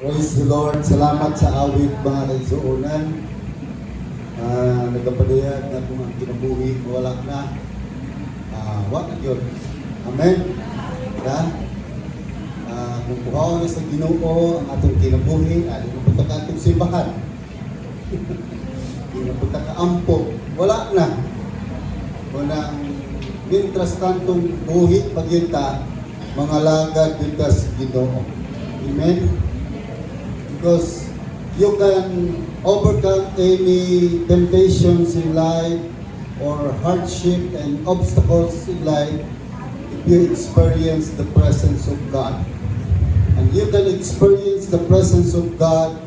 Praise the Lord. Salamat sa awit, mga kaigsuonan. Nagapadayag na kung ang kinabuhi wala na. Wa na gyud. Amen. Ha? Kung kuhaon na sa Ginoo ang atong kinabuhi, di na punta ka atong simbahan. Di na punta ka ampo. Wala na. Unang mientras tantong buhi pa gyud ta, mangalagad gyud ta sa Ginoo. Amen. Because you can overcome any temptations in life or hardship and obstacles in life if you experience the presence of God. And you can experience the presence of God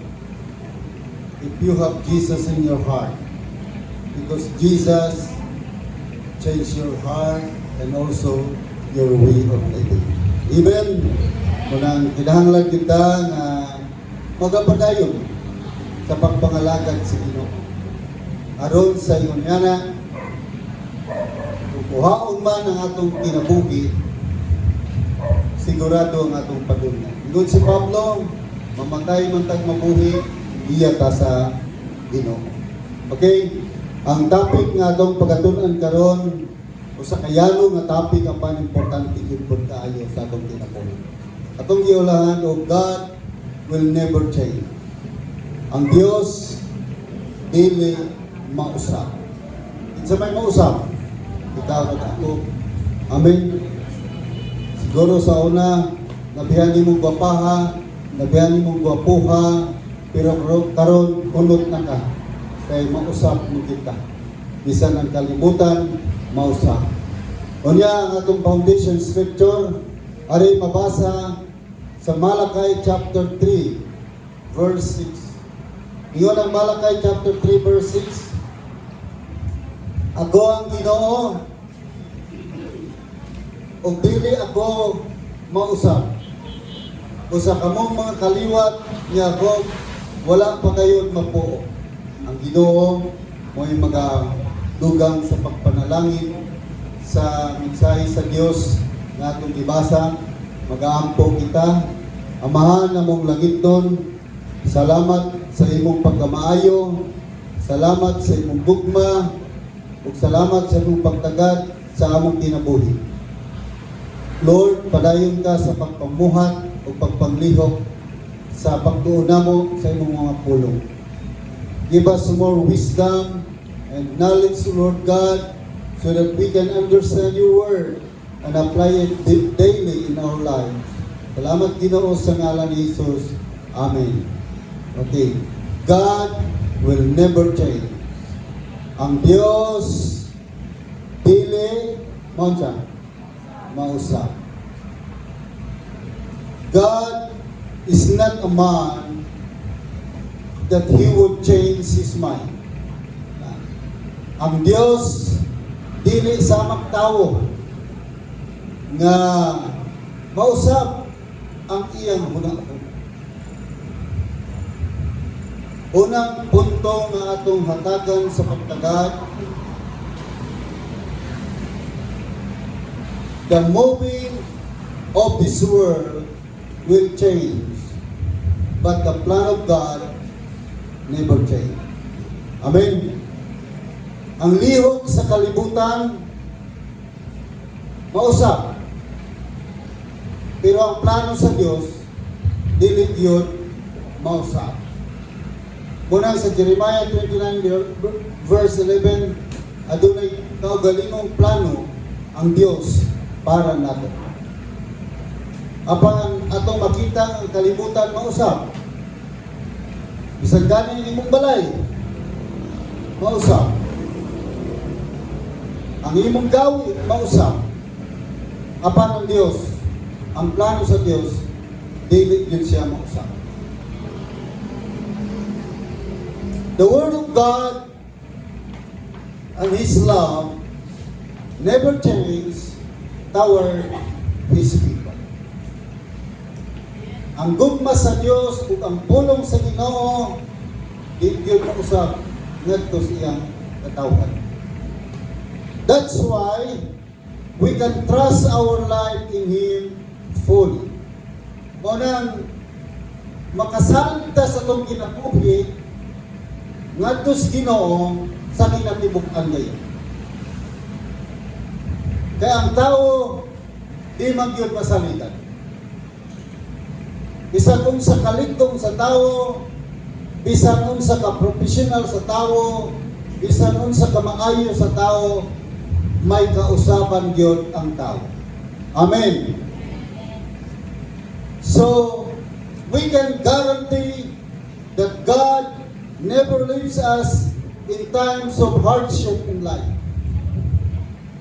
if you have Jesus in your heart. Because Jesus changed your heart and also your way of living. Even munang kinahanglan kita nga magapadayon sa pagpangalagad sa Ginoo. Aron sa ingon nga kung kuhaon man ang atong kinabuhi, sigurado ang atong padulngan. Ingon si Pablo, mamatay man tag mabuhi, iya ta sa Ginoo. Okay? Ang topic nga atong pagatunan karon, usa ka yano nga topic apan importante gyud pud kaayo sa atong kinabuhi. Atong giulahan og "God will never change." Ang Dios dili mausap. Kinsa may mausap? Ikaw ug ako. Amen. Siguro sa una, nabihan nimo gwapaha, nabihan nimo gwapuha, pero karon kunot na ka. Kay mausap mo kita. Bisan ang kalibutan, mausap. Unya, ang atong foundation scripture, ari mabasa sa Malachi chapter 3, verse 6. Ingon ang Malachi chapter 3, verse 6, "Ako ang Ginoo, ug dili ako mausap. Usa kamong mga kaliwat ni Jacob, wala pa kayon mapuo." Ang Ginoo mo'y magadugang sa pagpanalangin sa mensahe sa Dios nga atong gibasa. Magaampo kita. Amahan namong langitnon, salamat sa imong pagkamaayo, salamat sa imong gugma, ug salamat sa imong pagtagad sa among kinabuhi. Lord, padayon ka sa pagpamuhat ug pagpanglihok sa pagtuo namo sa imong mga pulong. Give us more wisdom and knowledge, Lord God, so that we can understand your word and apply it daily in our lives. Salamat, Ginoo, sa ngalan ni Jesus. Amen. Okay. God will never change. Ang Diyos dili maunsa? Mausap. God is not a man that he would change his mind. Ang Diyos dili samak tawo nga mausap ang iyang huna-huna. Unang punto nga atong hatagan sa pagtagad, the moving of this world will change, but the plan of God never change. Amen. Ang lihok sa kalibutan, mausap. Pero ang plano sa Diyos, dili yun mausap. Munang sa Jeremiah 29 verse 11, adunay kaugalingong plano ang Diyos para nato. Apan atong makita ang kalibutan mausap. Bisan gani imong balay, mausap. Ang imong gawi, mausap. Apan ang Diyos, ang plano sa Diyos, dili gyud siya mausap. The Word of God and His love never change toward His people. Ang gugma sa Dios ug ang pulong sa Ginoo di gyud mausap ngadto sa iyang katawhan. That's why we can trust our life in Him fully. Mao nang Makasalig ta sa atong kinabuhi ngadto sa Ginoo sa kinatibuk-an gayon. Kaya ang tao di man gyud masaligan. Bisan unsa kaligtong sa tao, bisan unsa ka professional sa tao, bisan unsa ka maayo sa tao, may kausaban gyud ang tao. Amen. So, we can guarantee that God never leaves us in times of hardship in life.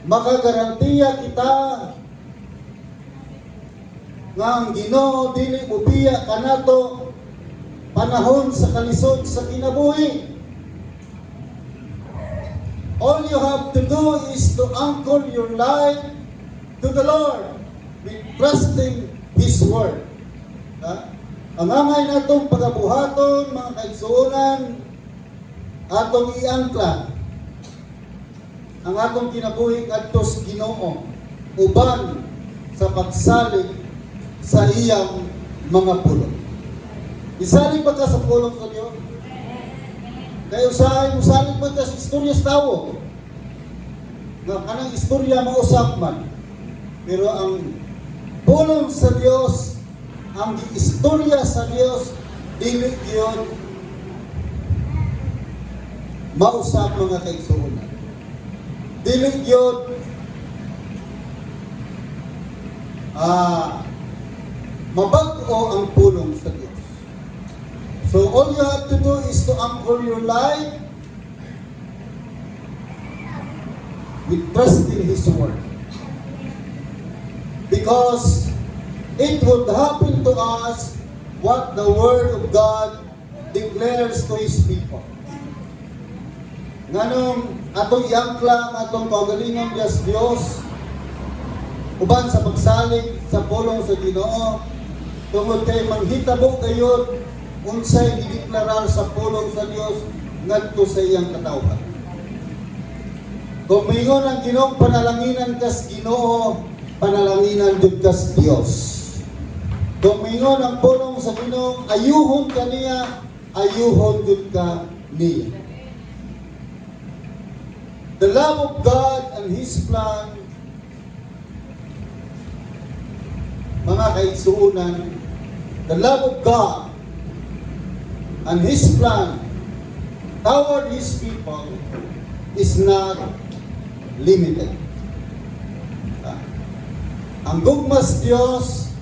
Makagarantiya kita nga ang Ginoo dili mobiya kanato panahon sa kalisod sa kinabuhi. All you have to do is to anchor your life to the Lord with trusting His Word. Ha? Ang angay natong pagabuhaton, mga kaigsuonan, atong iangkla ang atong kinabuhi ngadto sa Ginoo uban sa pagsalig sa iyang mga pulong. Isalig ba ka sa pulong sa Dios? Kaya usahay musalig ba ka sa istorya sa tao? Nga kanang istorya mausap man. Pero ang pulong sa Dios, ang istorya sa Dios, dili gyud mausap, mga kaigsuonan. Dili gyud mabag-o ang pulong sa Dios. So all you have to do is to anchor your life with trusting His Word. Because it would happen to us what the Word of God declares to His people. Nganong atong iangkla ang atong kaugalingon sa Dios uban sa pagsalig sa pulong sa Ginoo, tungod kay manghitabo gayud unsay gideklarar sa pulong sa Dios ngadto sa iyang katawhan. Kung moingon ang Ginoo, panalanginan kas Ginoo, panalanginan jud kas Dios. Kung moingon ang pulong sa Ginoo, ayuhon ka niya, ayuhon jud ka niya. The love of God and His plan, mga kaigsuunan, the love of God and His plan toward His people is not limited. Ang gugmas Dios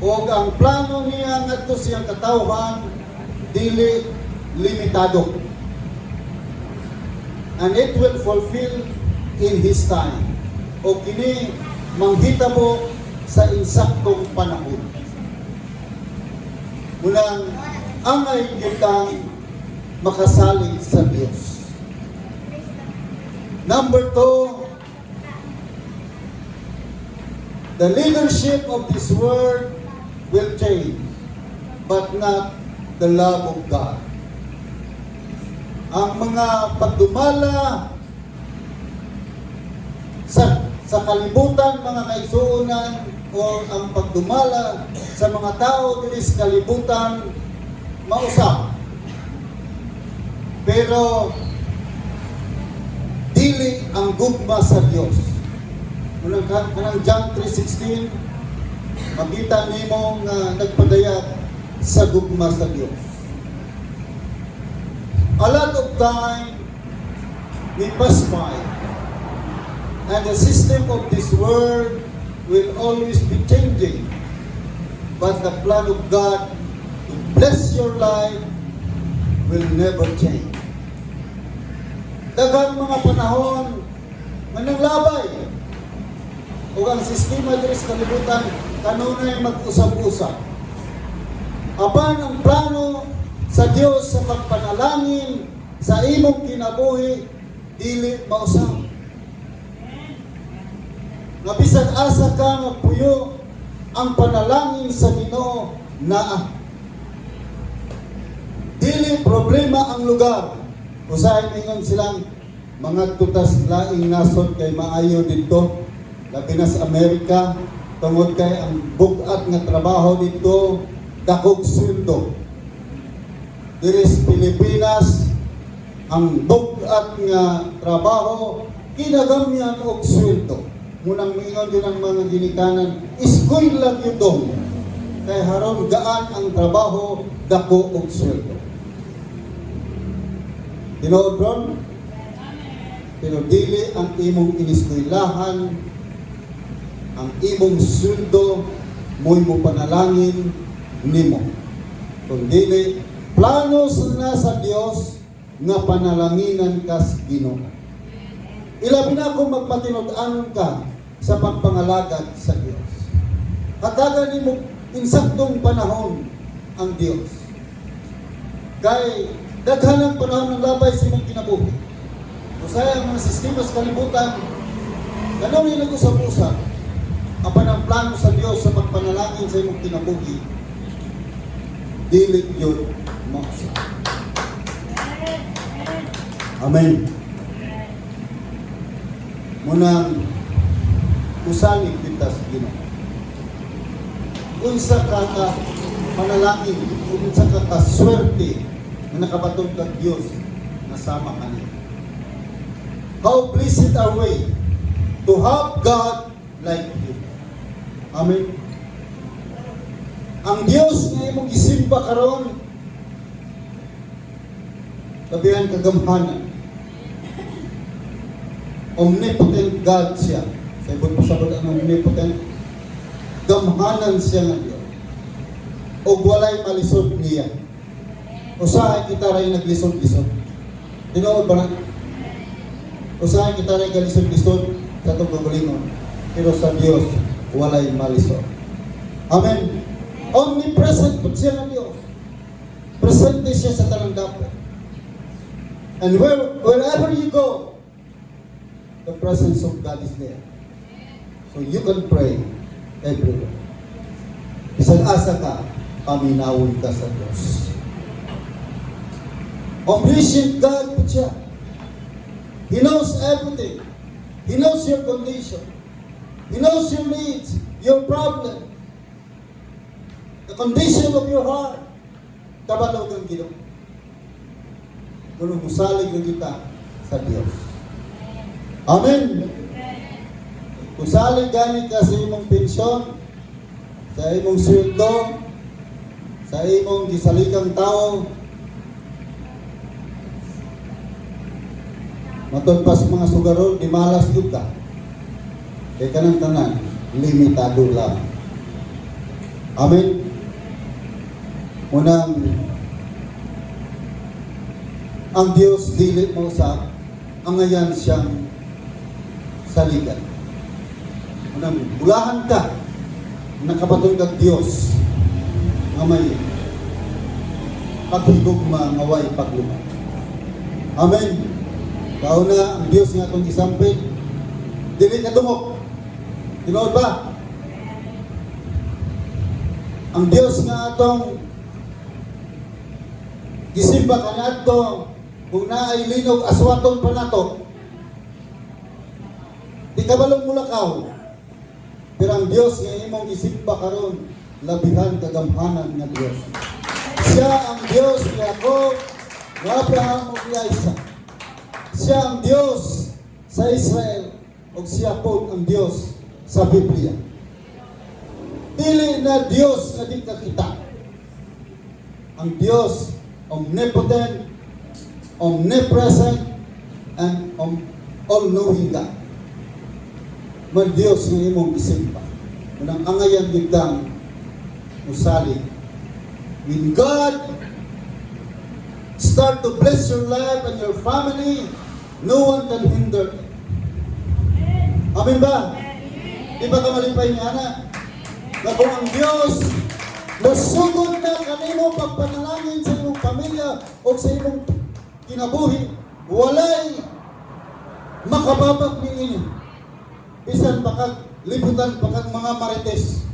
o ang plano niya ngadto siyang katawhan dili limitado. And it will fulfill in His time. O kini manghitabo sa insaktong panahon. Munang angay kitang makasalig sa Dios. Number two, the leadership of this world will change, but not the love of God. Ang mga pagdumala sa kalibutan, mga kaigsuonan, o ang pagdumala sa mga tao diri sa kalibutan mausap. Pero dili ang gugma sa Dios. Unang kanang John 3:16, makita nimo nga nagpadayag sa gugma sa Dios. A lot of time we pass by, and the system of this world will always be changing. But the plan of God to bless your life will never change. Daghang mga panahon mananglabay ug ang sistema diri sa kalibutan kanunay mag-usab-usab. Apan ang plano sa Dios sa pagpanalangin sa imong kinabuhi dili mausab. Nga bisan asa ka magpuyo, ang panalangin sa Ginoo naa. Dili problema ang lugar. Usahay mingon silang mga tutas laing nasod kay maayo didto. Labi na sa Amerika. Tungod kay ang bugat nga trabaho dito, dakog sweldo. Diri sa Pilipinas, ang bugat nga trabaho kinagamyan og sweldo. Munang miingon din ang mga ginikanan, "Eskwela gyud dong. Kay haron gaan ang trabaho, dako og sweldo." Tinuod ron? Pero dili ang imong iniskwelahan, ang imong sweldo, mo'y mo panalangin nimo. Kung dili, plano na sa Dios nga panalanginan ka sa Ginoo. Ilabi na kung magmatinud-anon ka sa pagpangalagad sa Dios. Hatagan nimo insaktong panahon ang Dios. Kay daghan ang panahon ng labay sa imong kinabuhi. Usay ang mga sistema sa kalibutan, kanunay nag-usab-usab, apan ang plano sa Dios sa pagpanalangin sa imong kinabuhi, dili yun mausab. Amen. Munang usalig kita sa Ginoo. Unsa ka ka panalangin, unsa ka ka swerte na nakabaton kag Dios nga sama kaniya. How blessed are we to have God like you. Amen. Ang Dios nga imong gisimba karon, labihan kagamhanan. Omnipotent God siya. Sa ibon pasabot ang omnipotent. Gamhanan siya nga Dios. Og walay malisod niya. Usahay kita ray naglisod-lisod. Tinuod ba na? Usahay kita ray galisod-lisod sa atong kagalingon. Pero sa Dios, walay malisod. Amen. Omnipresent po siya nga Dios. Presente siya sa tanang dapit. And wherever you go, the presence of God is there. So you can pray everywhere. Bisan asa ka, paminawon ka sa Diyos. Omniscient God po siya. He knows everything. He knows your condition. He knows your needs, your problem, the condition of your heart. Kabalo kang Ginoo. Kung musalig na kita sa Diyos. Amen. Kung salig gani ka sa imong pensyon, sa imong sweldo, sa imong gisalikang tao, matod pa sa mga sugarol, di malas gyud ka. Kay kanang tanan, limitado lang. Amen. Unang, ang Diyos dili mo sa angayan siyang saligan. Unang, bulahan ka, nakabaton kag Diyos nga may paghigugma nga way pagluma. Amen. Kauna, ang Diyos nga atong gisampit, dili ka dungok. Tinuod ba? Ang Diyos nga atong gisimba kaniadto, kung naay linog, aswaton pa nato. Di ka balong mulakaw. Pero ang Diyos nga imong gisimba karon, labihan kagamhanan nga Diyos. Siya ang Diyos ni Jacob, ni Abraham ug ni Isaac. Siya ang Diyos sa Israel ug siya po ang Diyos sa Biblia. Dili na Diyos nga di kakita. Ang Diyos omnipotent, omnipresent, and all-knowing God. Man Diyos nga imong isimba. Unang angayan gid kang usali. When God start to bless your life and your family, no one can hinder it. Amen ba? Di ba ka malipay niya na? Na kung ang Diyos musugod na kanimo pagpanalangin sa imong pamilya o sa imong kinabuhi, walay makababag niini. Bisan pa kag libutan pa kag mga marites.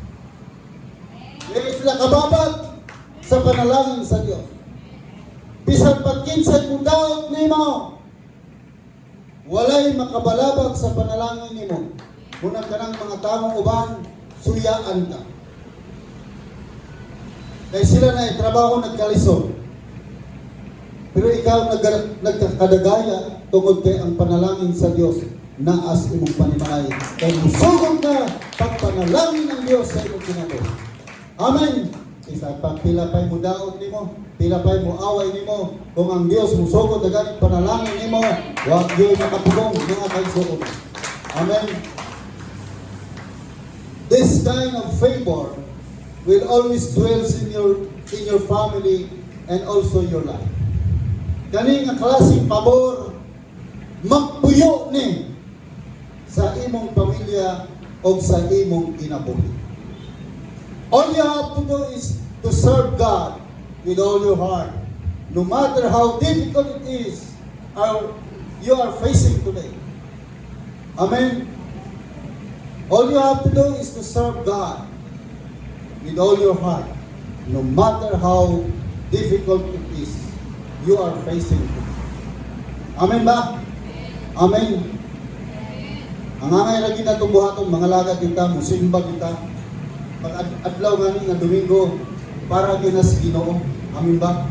Dili sila kababag sa panalangin sa Diyos. Bisan pa kinsay mudaot nimo, walay makabalabag sa panalangin nimo. Munang kanang mga taong uban, suyaan ka. Kay sila na trabaho, nagkalisod. Pero ikaw nagkakadagaya tungod kay ang panalangin sa Dios naa sa imong panimalay. Kay musugod ka pagpanalangin ng Dios sa imong kinabuhi. Amen. Isa pa pila pa'y mo daot nimo, pila pa'y mo away nimo, kung ang Dios musugod na ganing panalangin nimo, wa gyud makapugong, mga kaigsuon. Amen. This kind of favor will always dwells in your family and also your life. Kani nga klaseng pabor magpuyo ni sa imong pamilya o sa imong kinabuhi. All you have to do is to serve God with all your heart. No matter how difficult it is or you are facing today. Amen. All you have to do is to serve God with all your heart. No matter how difficult it is you are facing today. Amen ba? Amen. Ang angay lagi natong buhaton, mga lagad kita, musimba kita. Pag adlaw gani nga Domingo, para gyud na sa Ginoo. Amen ba?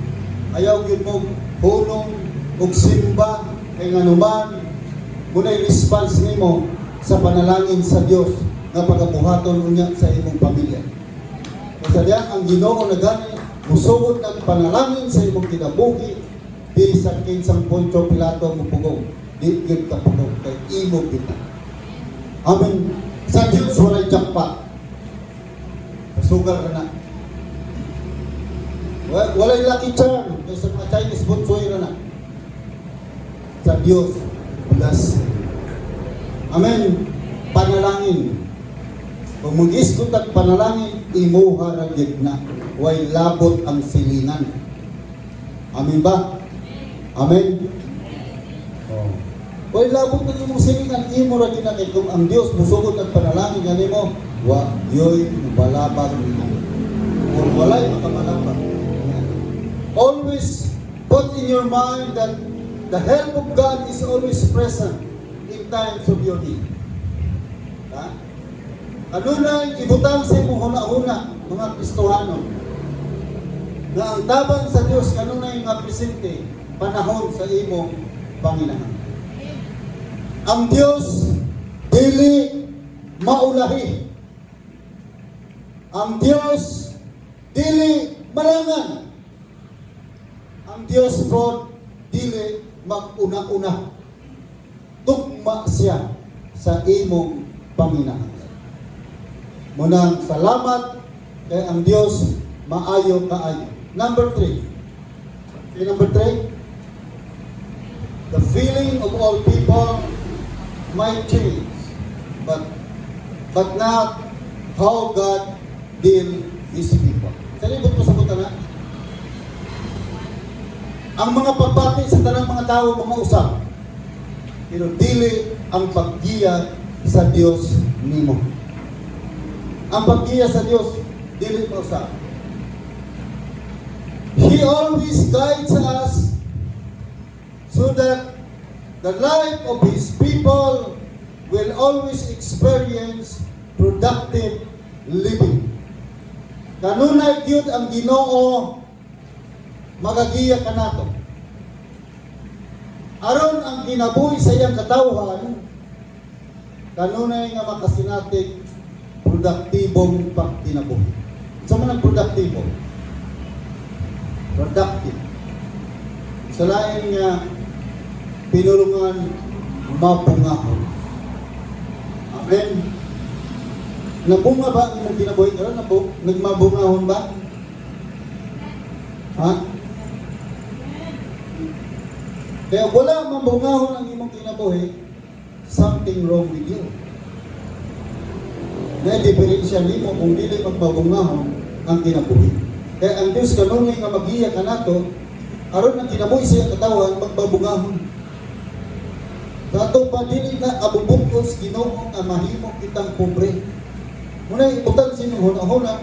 Ayaw gyud mo hunong og simba kay nganuman muna'y response nimo sa panalangin sa Dios nga pagabuhaton unya sa imong pamilya. Kaya diya ang Ginoo na gani musugod ng panalangin sa imong kinabuhi, bisan kinsang Poncio Pilato mo pugong, di gyud ka pugong kay imo kita. Amen. Sa Dios walay jackpot. Pasugal ka na. Walay lucky charm kay sa mga Chinese butsoy ra na. Sa Dios, bless. Amen. Panalangin. Kung mag-isgot at panalangin, imuha ra gyud na. Way labot ang silingan. Amen ba? Amen. Oh. Way labot ang imong silingan, imo ra gyud na kay kung ang Dios musugod ang panalangin nimo, wa yoy mubalabag nimo. Or walay makabalabag. Always put in your mind that the help of God is always present in times of your need. Ha? Kanunay ibutang sa imong huna-huna, mga Kristohano, na ang tabang sa Dios kanunay nga presente panahon sa imong panginahanglan. Ang Dios dili maulahi. Ang Dios dili malangan. Ang Dios po dili mag-una-una. Tugma siya sa imong panginahanglan. Munang salamat kay ang Dios maayo kaayo. Number 3. Okay, number 3. The feeling of all people might change, but not how God deal His people. Sa libot mo sa na, ang mga pagbati sa tanang mga tao, mga usap, pero dili ang paggiya sa Dios nimo. Ang paggiya sa Dios, dili mausap. He always guides us so that the life of His people will always experience productive living. Kanunay gyud ang Ginoo magagiya kanato. Aron ang kinabuhi sa iyang katawhan kanunay nga makasinatig produktibong pagkinabuhi. Sa man ang produktibo? Productive. Sa lain nga pinulungan, mabungahon. Amen. Nabunga ba ang imong kinabuhi karon? Nagmabungahon ba? Ha? Kaya wala mabungahon ang imong kinabuhi, something wrong with you. Na diferensya nimo kung dili magmabungahon ang kinabuhi. Kaya ang Diyos kanunay nga magiya kanato aron ang kinabuhi sa iyang katawan magbabungahon. Dato pa dili na kabubut-on sa Ginoo nga mahimo kitang pobre. Muna ibutang sa inyong huna-huna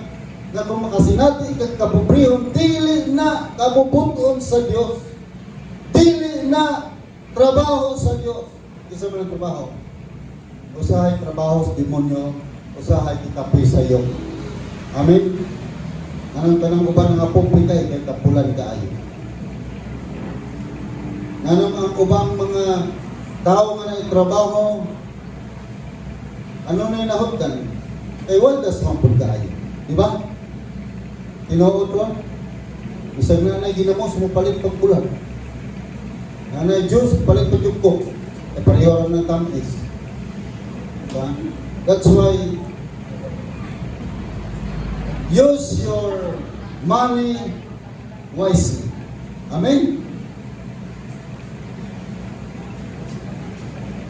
nga kung makasinati kag kapobrehon, dili na kabubut-on sa Dios. Dili na trabaho sa Dios. Isa man ang trabaho. Usahay trabaho sa demonyo, Usahay gikapoy sayo. Amen. Anong tanang uban nga pobre kay kapulan kaayo? Nganong ang ubang mga tao nga naay trabaho, ano na yung nahutdan? Kay waldas man pud kaayo. Di ba? Tinuod ba? Bisag naa nay ginamos, mo palit pag bulan. Naa nay juice, palit pag yung Coke. Eh, pareho ra ng tamis. Diba? That's why use your money wisely. Amen?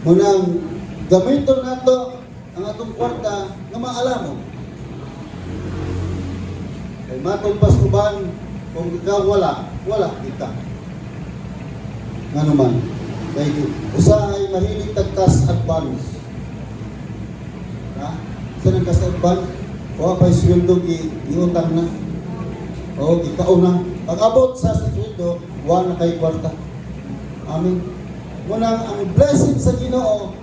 Munang gamiton nato ang atong kwarta nga maalamon. Kay matod pas uban, kung ikaw wala, wala kita. Ngano man, kay usahay mahilig tag cash advance. Ha? Sa nang cash advance, wa pa'y sweldo, gi giutang na. O gikaon na. Pag abot sa sweldo, wa na kay kwarta. Amen. Munang ang blessing sa Ginoo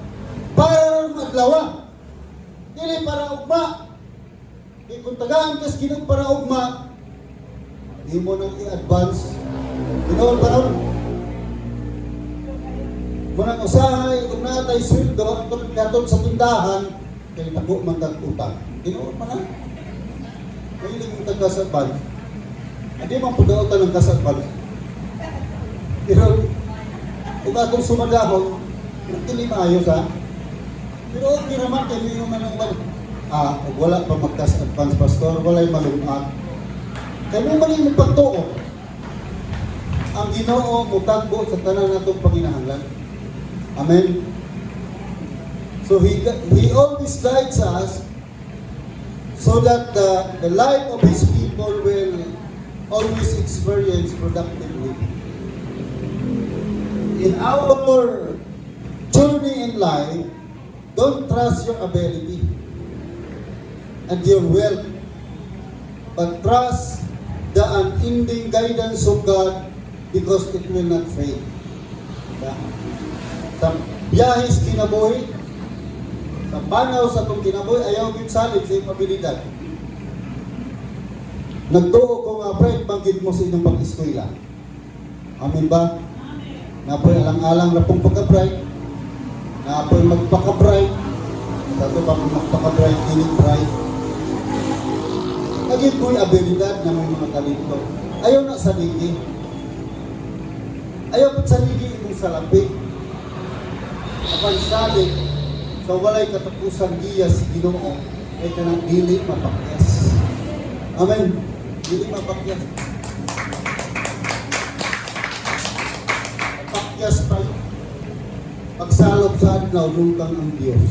para madlawa. Dili para ugma. Kay kung tagaan kas Ginoo para ugma, imo nang i-advance. Ginoo pa ron. Munang usahay kung naa tay sweldo atong katon sa tindahan kay dako man tag utang. Ginoo pa na. Mahilig mong tag cash advance. Hindi man pud dautan ng cash advance. Pero kung atong sumadahon, dili maayo sa. Pero okay naman kay may man ang ug wala pa mag-cash advance, pastor, walay malungat. Kay mo man imong pagtuo. Ang Ginoo mutagbo sa tanan natong panginahanglan. Amen. So he always guides us so that the life of his people will always experience productive living. In our journey in life, don't trust your ability and your wealth, but trust the unending guidance of God because it will not fail. Diba? Sa biyahe sa kinabuhi, sa panaw sa atong kinabuhi, ayaw gyud salig sa imong abilidad. Nagtuo ko nga bright man gyud mo sa inyong pag-eskwela. Amen ba? Naa poy alang-alang na pong pagka-bright. Naa poy magpaka-bright. Sa ato pa magpaka-bright, dili bright. Naging po'y abilidad na may mga talento. Ayaw na saligi. Ayaw po'y saligi imong salapi. Apan salig sa walay katapusan giya si Ginoo kay kanang dili mapakyas. Amen. Dili mapakyas. Pakyas pa pagsalop sa adlaw lungkang ang Dios.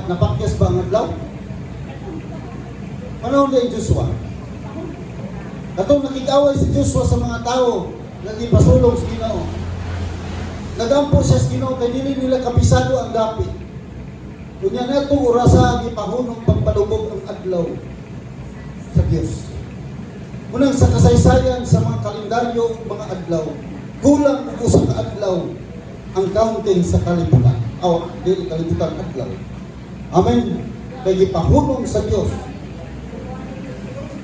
Napakyas ba ang adlaw? Panahon din Joshua. Katong nakig-away si Joshua sa mga tao, nagipasulong sa Ginoo. Nagampo siya sa Ginoo kay dili nila kabisado ang dapit. Unya natong orasa gipahunong pagpalubog ang adlaw sa Dios. Unang sa kasaysayan sa mga kalendaryo ug mga adlaw, kulang og usa ka adlaw ang counting sa kalibutan. Aw, dili kalibutan, adlaw. Amen. Kay gipahunong sa Dios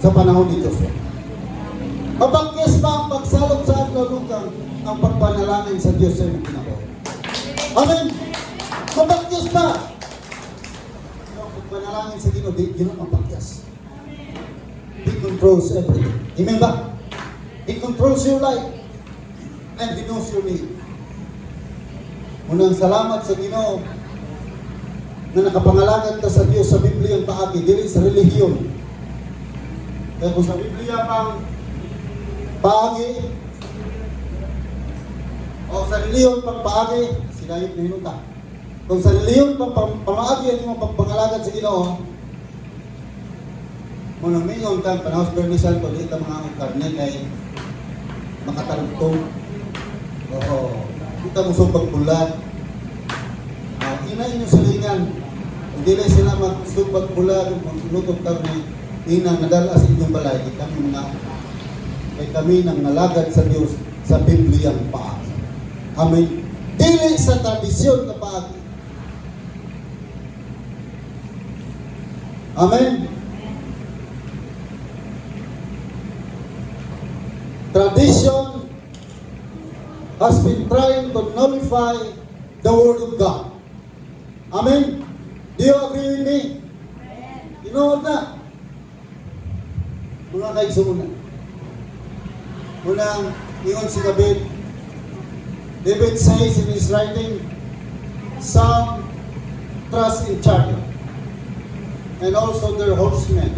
sa panahon ni Joshua. Mapakyas ba ang pagsalop sa adlaw lukang ang pagpanalangin sa Dios sa imong kinabuhi? Amen. Mapakyas ba? Ang pagpanalangin sa Ginoo, di Ginoo mapakyas. He controls everything. Amen ba? He controls your life and He knows your need. Unang salamat sa Ginoo na nakapangalagad ka sa Dios sa Biblia ang paagi, dili sa relihiyon. Kaya kung sa Biblia pang paagi o sa relihiyon pang paagi, sinayop na hinuta. Kung sa relihiyon pang pamaagi ang imong pagpangalagad sa Ginoo, mo mingon ka panahon sa Biyernes Santo, di ka mga karne kay makatalugtong. Oo. Di ka mo sumbag bulan. Ina inyong silingan. Hindi na sila magsumbag bulan, maglutong karne. Ina, nadala sa inyong balay, kay kami mga kay kami nang nalagad sa Dios sa Bibliyang paagi. Amen. Dili sa tradisyon na paagi. Amen. Tradition has been trying to nullify the Word of God. Amen? Do you agree with me? Tinuod na. Mga kaigsuonan. Unang ingon si David, David says in his writing, "Some trust in chariot and also their horsemen,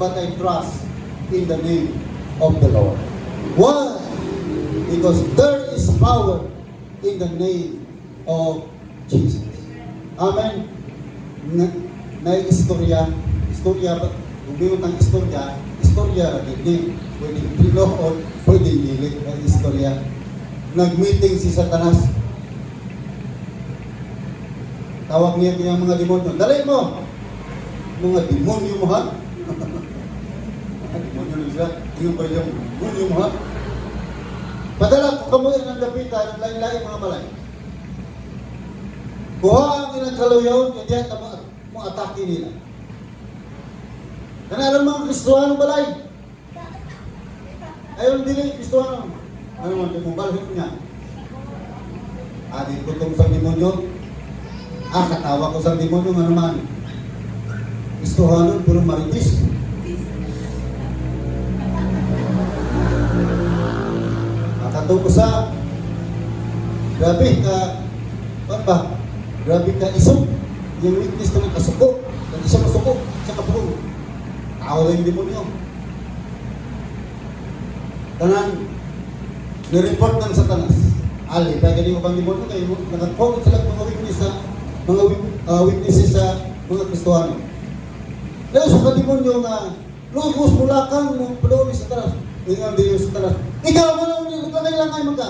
but I trust in the name of the Lord." Why? Because there is power in the name of Jesus. Amen. Na istorya, istorya ba? Kung ang istorya, istorya ra gid ni. Pwedeng tinuod, pwedeng dili ang istorya. Nag-meeting si Satanas. Tawag niya kanyang mga demonyo. "Dali mo! Mga demonyo mo, ha? Mga demonyo lang sila. Yung ba yung demonyo mo, ha? Padala ko kamo ilang dapitan, lain-lain mga balay. Kuha ang ilang kaluyaon, kaya diyan mo, mo atake nila. Kana alam mga Kristohano balay. Ayaw dili Kristohano. Ano man kung balhin niya? Adi ko tong sa demonyo. Ah, katawa ko sa demonyo, ano man. Kristohano pero maritis. Akatong ko sa grabe ka ba? Grabe ka isog. Yung witness ka ng kasuko. Ng isang kasuko sa kapulong. Tao lang yung demonyo. Tanan, ni-report ng Satanas. Ali, kaya ganyan ko bang demonyo kayo, nakakwag sila mga witness sa mga witnesses sa mga Kristohano. Dahil sa demonyo nga, lugos mula kang mo paduli sa Satanas. Ingon din yung Satanas. "Ikaw mo lang, naglalay man ka."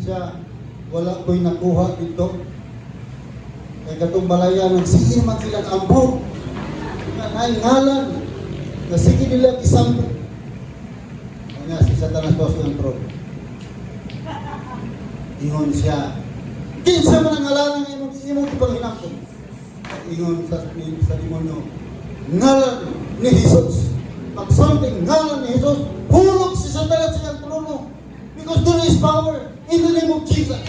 Siya, "Wala ko'y nakuha dito. Kay katong balaya, nagsige man sila ambog. Nga naingalan. Nga sige nila isampo." Kanya si Satanas po sa trono. Ingon siya, "Kinsa man ang ngalan ng imong imong ipanghinangkon?" Ingon sa demonyo, "Ngalan ni Jesus." Pagsulti, "Ngalan ni Jesus," hulog si Satanas sa iyang trono. Because there is power in the name of Jesus.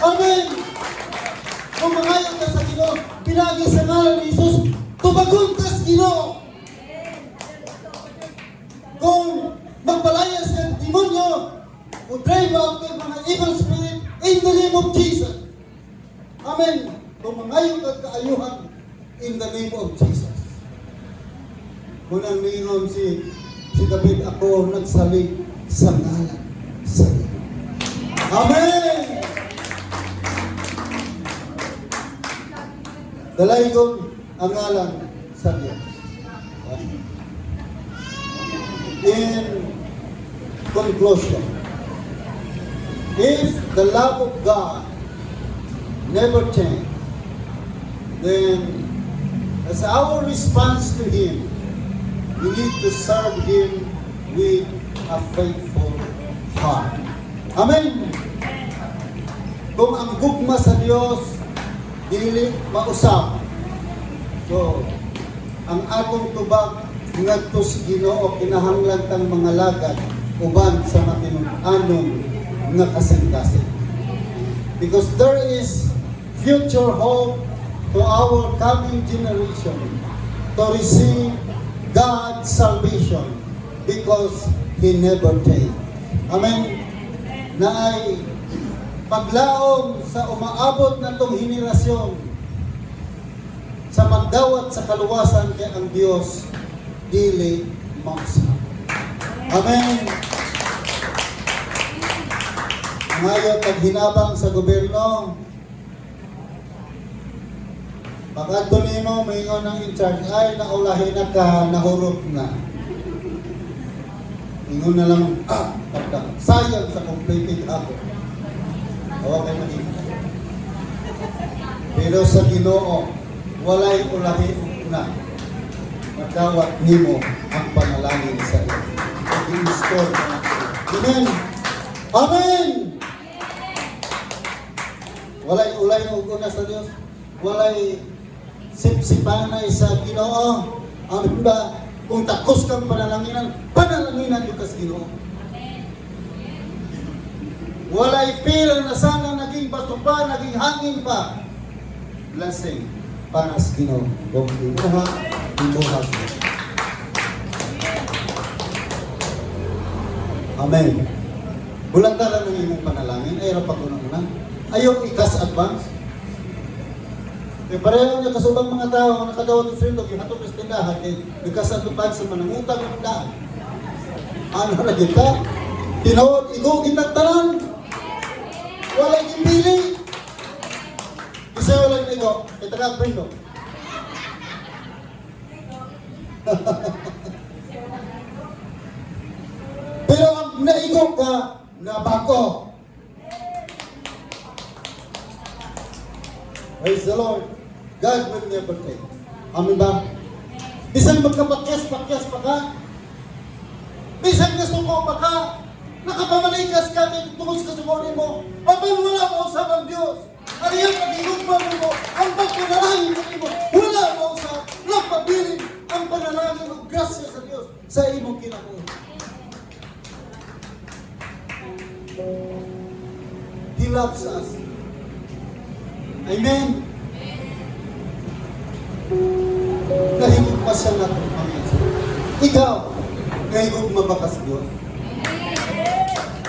Amen! Kung mangayo ka sa Ginoo, pinagi sa ngalan ni Jesus, tubagon ka sa Ginoo. Kung magpalayas ng demonyo, o drive out kay mga evil spirit in the name of Jesus. Amen. Kung mangayo ka kaayuhan in the name of Jesus. Munang ningon si David, "Ako nagsalig sa ngalan sa Ginoo." Amen! Dalaygon ang ngalan sa Diyos. In conclusion, if the love of God never change, then as our response to Him, we need to serve Him with a faithful heart. Amen! Kung ang gugma sa Dios dili mausab, so ang atong tubag ngadto sa Ginoo, kinahanglan tang mga lagad uban sa matinud-anon nga kasing-kasing. Because there is future hope to our coming generation to receive God's salvation because He never changed. Amen. Na ay paglaom sa umaabot na tong henerasyon sa pagdawat sa kaluwasan kay ang Dios dili mausab. Amen. Ngayon, paghinabang sa gobyerno, pag adto nimo, moingon ng in charge, "Ay, naulahi na ka, nahurot na." Ingon na lang, "Ah, pagka, sayang sa completed ako." Awa kay makita. Pero sa Ginoo, walay ulahi ug una. Madawat nimo ang panalangin sa iyo. I-install na. Amen. Amen. Walay ulay og una sa Dios. Walay Sipsipanay sa Ginoo. Amen ba? Kung takos kang panalanginan, panalanginan yung kas Ginoo. Walay pera na sana naging bato pa, naging hangin pa. Blessing para sa Ginoo. Kung imuha, imuha siya. Amen. Bulatan lang ng imong panalangin, ay ra pa una. Ayaw i-cash advance. Kaya pareho niya kasubang mga tao ang nakadawat sa sweldo, gihatod sa tindahan, kay nag-cash advance sa manangutang ng daan. Ano na kita? Tinuod, igo kitang tanan. Wala gipili. Isa wala igo. Kita ka prendo. Pero ang naigo ka, nabako. Praise the Lord. God will never fail. Amen ba? Bisan magkapakyas-pakyas pa ka, bisan nasuko pa ka, nakapamalikas ka, kay tungod sa kasuko nimo, apan wala mausab ang Diyos. Ang iyang paghigugma nimo, ang pagpanalangin nimo, wala mausab, nagpabilin ang panalangin ug grasya sa Diyos sa imong kinabuhi. He loves us. Amen. Nahigugma siya nato, mga igsoon. Ikaw, nahigugma ba ka sa Diyos?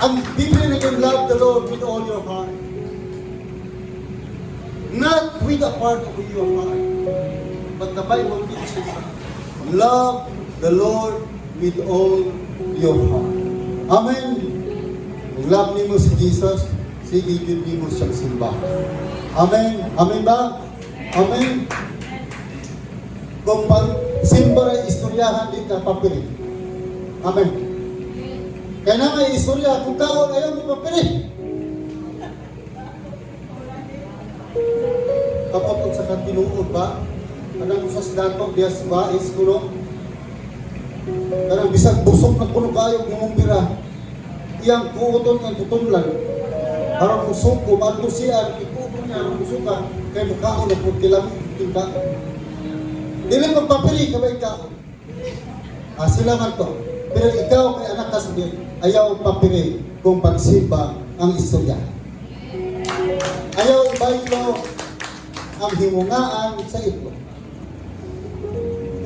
Ang Biblia na love the Lord with all your heart. Not with a part of your heart. But the Bible teaches us, love the Lord with all your heart. Amen. Kung love nimo si Jesus, sige gyud nimo siyang simba. Amen. Amen ba? Amen. Kung pag simba ra istoryahan, di ka papili. Amen. Kaya na may istorya, kung kaon ayaw mo papili. Kapag og sa katinuod ba, kanang usas dato dias ba is kuno. Kanang bisag busog na kuno kayo ngumumbira. Iyang kuoton ang tutunlan. Aron musuko, madto siya, ikuoton niya aron musuka, kay mukaon na pud kilam tingka. Dili magpapili kabay kaon. Ah, sila man to. Pero ikaw kay anak ka sa Diyos, ayaw papili kung pagsimba ang istorya. Ayaw ibaylo ang himungaan sa itlog.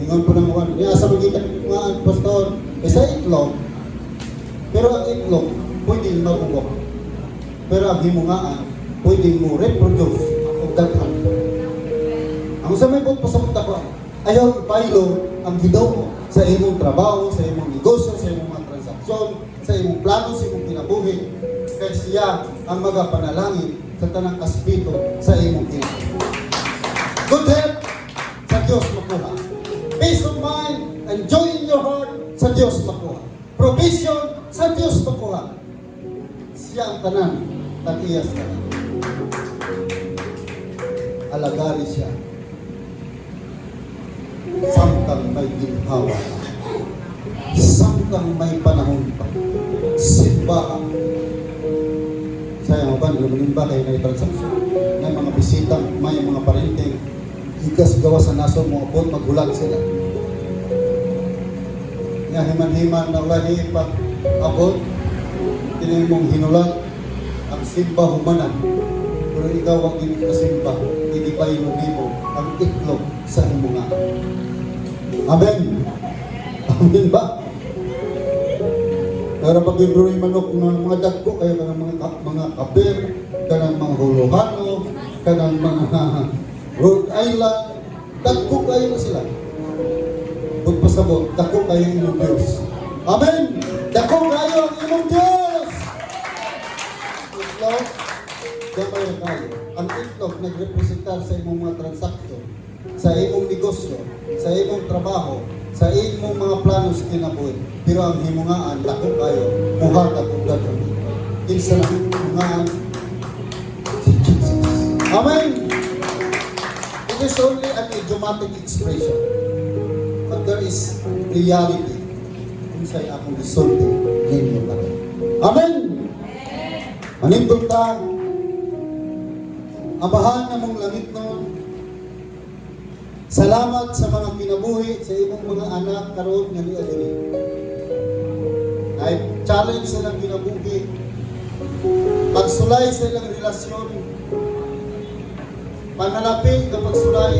Ingon po ng uwan, niya sa magitan himungaan, pastor, eh, sa itlog. Pero ang itlog, pwedeng mabugok. Pero ang himungaan, pwedeng mo reproduce o daghan. Ang sa may buot pasabot ako, ayaw ibaylo ang Ginoo sa imong trabaho, sa imong negosyo, sa imong mga transaksyon, sa imong plano, sa imong kinabuhi. Kay siya ang magapanalangin sa tanang aspeto sa imong kinabuhi. Good health, sa Diyos makuha. Peace of mind and joy in your heart, sa Diyos makuha. Provision, sa Diyos makuha. Siya ang tanan, tag-iyas tanan. Alagari siya samtang may ginhawa, samtang may panahon pa. Simbahan. Sayang ba, lumalim ba kayo na transaksyon? May mga bisita, may mga parente, ikas gawa sa naso mo, abot, maghulat sila. Nga himan-himan na ulahi pag abot, tinay mong hinulat, ang simba humanan. Pero ikaw ang hindi kasimba, hindi pa nimo ang itlog sa himunga. Amen. Amen ba? Pero pag yung manok ng mga dagko, kayo kanang mga kaber, kanang mga huluhano, kanang mga Rhode Island, dagko kayo na sila. Pagpasabot, dako kayo imong Diyos. Amen! Dako kayo ang imong Diyos! Itlog, gamay na kayo. Ang itlog nagrepresentar sa imong mga transaksyon, sa imong negosyo, sa imong trabaho, sa imong mga plano sa kinabuhi. Pero ang himungaan, dako kayo, muhatag og daghan. Kinsa na himungaan? Si Jesus. Amen! It is only an idiomatic expression. But there is reality kung sa'y akong gisulti ninyo karon. Amen! Manindot ta, Amahan namong langitnon. Salamat sa mga kinabuhi sa imong mga anak karon nga niya diri. Ay challenge sa ilang kinabuhi, pagsulay sa ilang relasyon, panalapi nga pagsulay,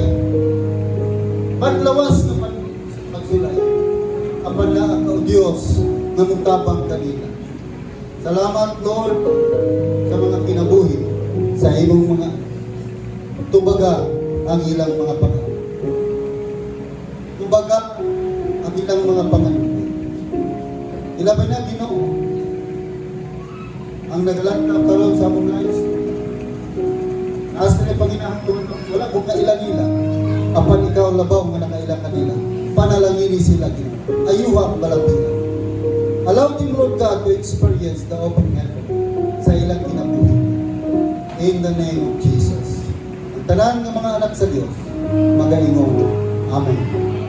panlawas nga pagsulay. Apan naa ka, O Dios, nga mutabang kanila. Salamat, Lord, sa mga kinabuhi sa imong mga tubaga ang ilang mga pangalan. Tubaga ang ilang mga pangalan. Ilabi na, Ginoo, ang naglantaw karon sa among live stream. Naas na Panginoon, wala kung kaila nila. Apan ikaw labaw nga nakaila kanila. Panalangini sila, Ginoo. Ayuha ang balatian. Allow them, Lord God, to experience the open heaven sa ilang kinabuhi. In the name of Jesus. Ang tanan nga mga anak sa Dios, magaingong. Amen.